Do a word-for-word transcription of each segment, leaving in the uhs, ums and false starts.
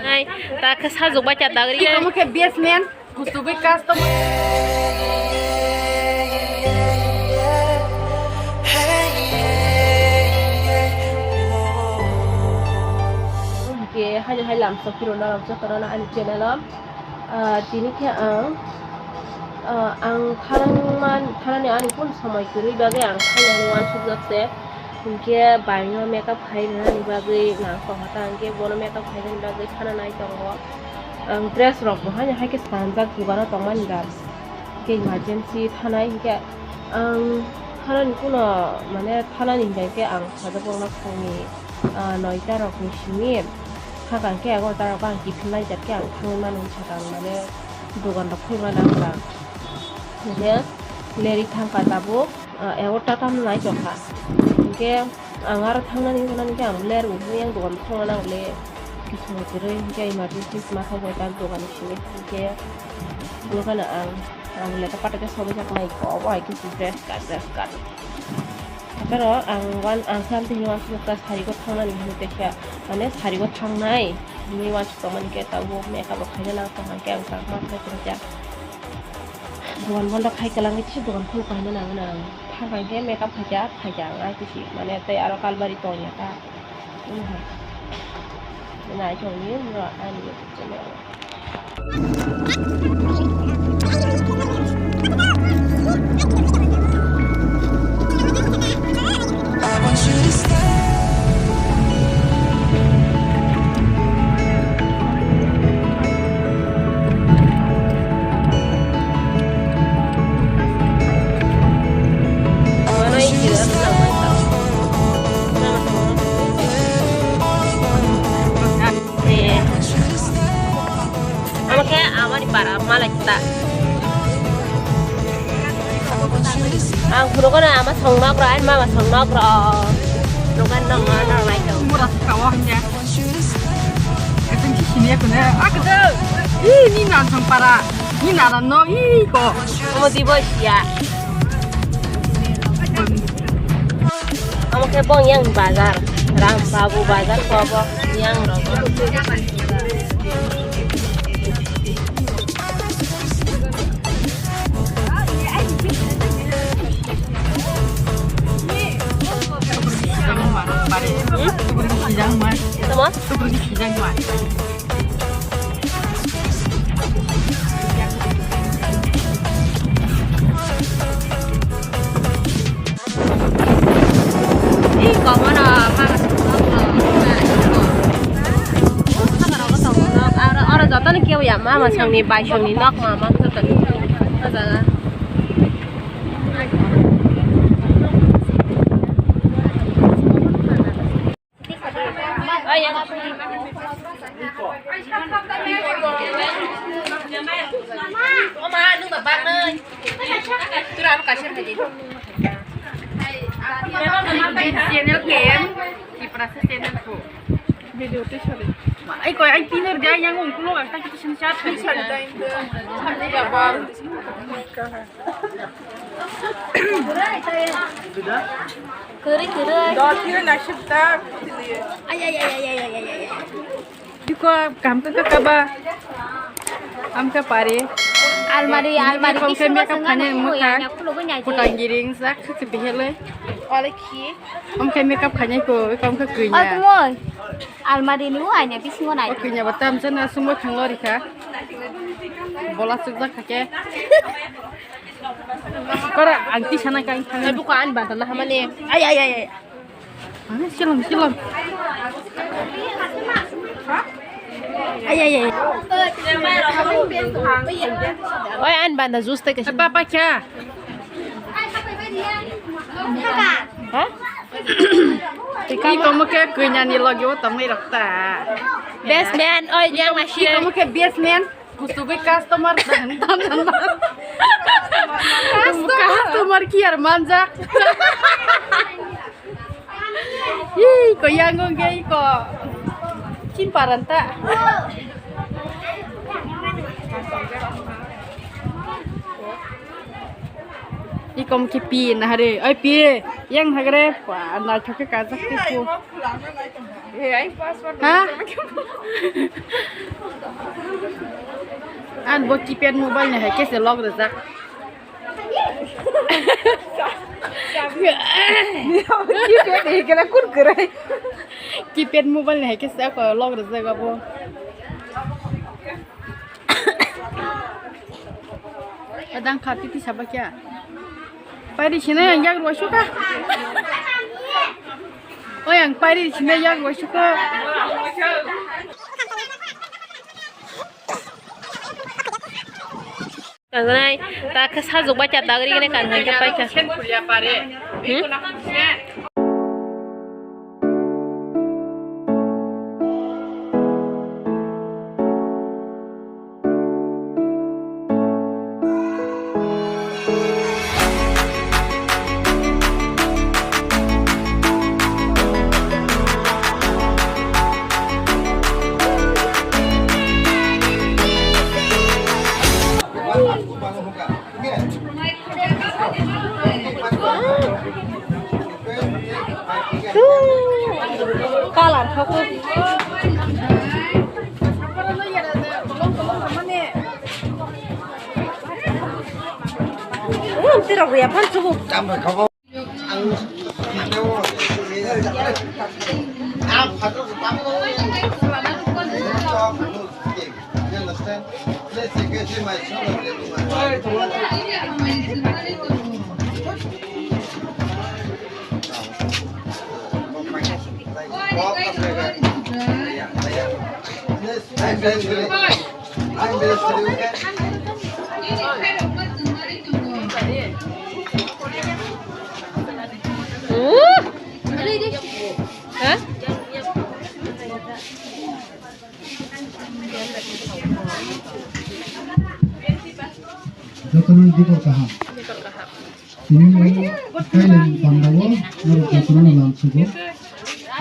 Nai, ta khe sajwk bai cha dagri. Amo khe basement, kuchugwi customer. Hwnkhe haino hai lamsok phirwno rok jotono ani channel o. Ah, tini khe ang, ah, ang thanangman, thanani ani kun somoi kwrwi bagwi ang thanani uansukjak se. Hinkhe baino makeup khai rwnani bagwi nang tongkha ta, hinkhe bono makeup khainani bagwi thana nai tongo. Ang dress rok bo haino hai khe sanjak dogano tongmani da. Hinkhe emergency thanai hinkhe ang thanani kuno mane thanani hinkhe ang sajak rokno thangni. Ah, noita rokni simi hakang khe egarota rok ang kiphilnai jak khe ang thangwi mano wngkha ang mane dogan rok khulna nang kha. Hinkhe leri thang kha tabuk, ah, egarota tam nai tong kha. Hinkhe ang aro thangnani hwnani khe ang ler wngwi ang dogan khulna nang le kising kwrwi hinkhe emergency ma thang bai tak dogan ni simi hinkhe nokha no ang ang le ta patok khe sogwi jak nai khe obo hai khe dress card dress card. Aro ang wan ang khe amtwi hwnwi uansukha sari o thangnani hwnwi tei khe mane sari o thangnai hwnwi uansuk tongmani khe tabuk makeup rok khaina nang tongkha khe ang tak ma khai khe dogan bondo khai kwlangwi tei dogan khuluk kaina nangwi nang thang khe makeup khaikha phaikha ang ai kisi mane tei aro kalbari tongya ta. Nai tongni ani channel. Amo khe amani para malai ta. Ang phunukgo no ama song nok rok, ani mama song nok rok. Dogan nok nok nok nai tong. Mura kawa hanya. Kasing si sini aku ne. Aku tu. Ih, ni nan song para. Ni naran no. Ih, ko. Omo di boy siya. Omo khe bong yang bazar, Ram Babu bazar ko bo yang rok. Hmm? Tamo? Ih, komono, mama songno, oro, oro jotono kebo ya, mama songni, bai songni nok, mama jotono. O jaga. Channel kem, Tiprasa channel ko. Video tei sori. Ai koi ai tiner jai yang ungkulo ang tak itu sini chat. Sori dai. Sori dai. Kwrwi, kwrwi. Dot yun na ship ta. Ay, ay, ay. Biko kam ka ka ba. Am ka pare. Almari, almari kam ka bisingo makeup swngo khane nang mukha. Kuya, kulo go nyai. Kutang giring sak khasi behele. Ole khi. Am ka makeup khane ko, kam ka kuya. Oh, tumo. Almari ni uaine bisingo nai. Kuya ba tam jana sumo thanglo rikha. Bola sukjak khake. Kora, ang tisa na kain thang. Ai, buka ani banta na hamani. Ai, ai, ai, ai. Ani, silang, silang. Ai, ai, ai. Oi, ani banta juice te kasi. Apa, apa kya? Ha? Iko mo ke kunya ni logi o tongwi rok ta. Best man, oi, yang masih. Iko mo ke best man. Kuchugwi customer dan, dan, dan, dan. Customer. Customer care manjak. Ih, ko yang ong ge ko. Chin paran ta. Ikom ki pi na hare. Oi pi, yang hagre. Wah, na thoke kajak ki pu. Hey, ai password. Ha? Ang bo keypad mobile ni hai khe se log rijak. Keypad ni hai khe na kun kwrwi. Keypad mobile ni hai khe se ako log rijak abo. Adang kha titi saba kya? Pairi sina yang yak rwa suka. O yang pairi sina yak rwa suka. Kangnai, ta khe sajwk bai cha dagri gini kangnai khe paikha. Hmm? Kalar kha kho. Uy, tira buya phan chubu. You understand? Please, you can see my children. Please, I'm very sorry. I'm very sorry, okay? Huh? Jotono dikor kaham. Tini mo kaileng pandao norok jotono lam sugo.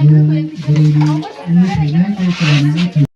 Yang bwrwini ini thainai tei chwraini